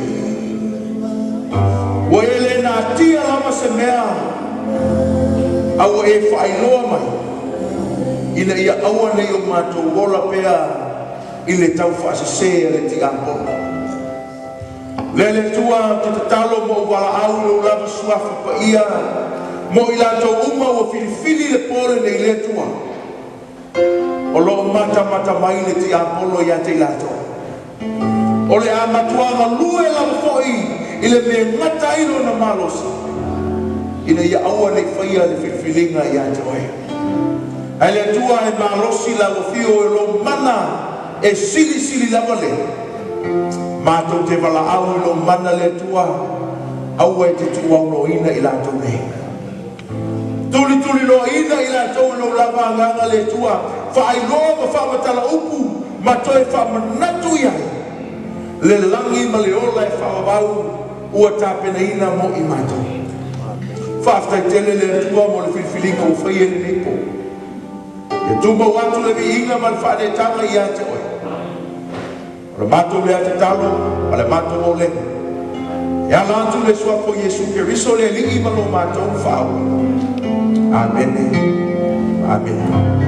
Speaker 1: Ua e le natia lava se mea a ua e faailoa mai ina ia aua nei o matou ola pea i le taufaasesē a le tiapolo. Lea le Atua, ou te tatalo ma ou valaau i lou lava suafa paia mo i latou uma ua filifili le po lenei, le Atua, o lo o matamata mai le tiapolo ia te i latou. O le a matua galue lava foi i le mea e gata ai lona malosi ina ia aua nei faia le filifiliga ia te oe. Ae le Atua, e malosi lau afio e lou mana e silisili lava le. Matou te valaau i lou mana, le Atua. Aua e te tuuaunoaina i latou nei. Tulituliloaina i latou i lou lava Agaga le Atua, faailoa ma faamatala upu ma toe faamanatu i ai le lagi ma le ola e faavavau ua tapenaina mo i matou. Faafetai tele le Atua mo le filifiliga ua faia i lenei po. Ia tumau atu le viiga ma le faaneetaga ia te oe. O le matou lea tatalo ma le matou maulega. E ala atu i le suafa o Iesu Keriso le Alii ma lo matou Faaola. Amene. Amene.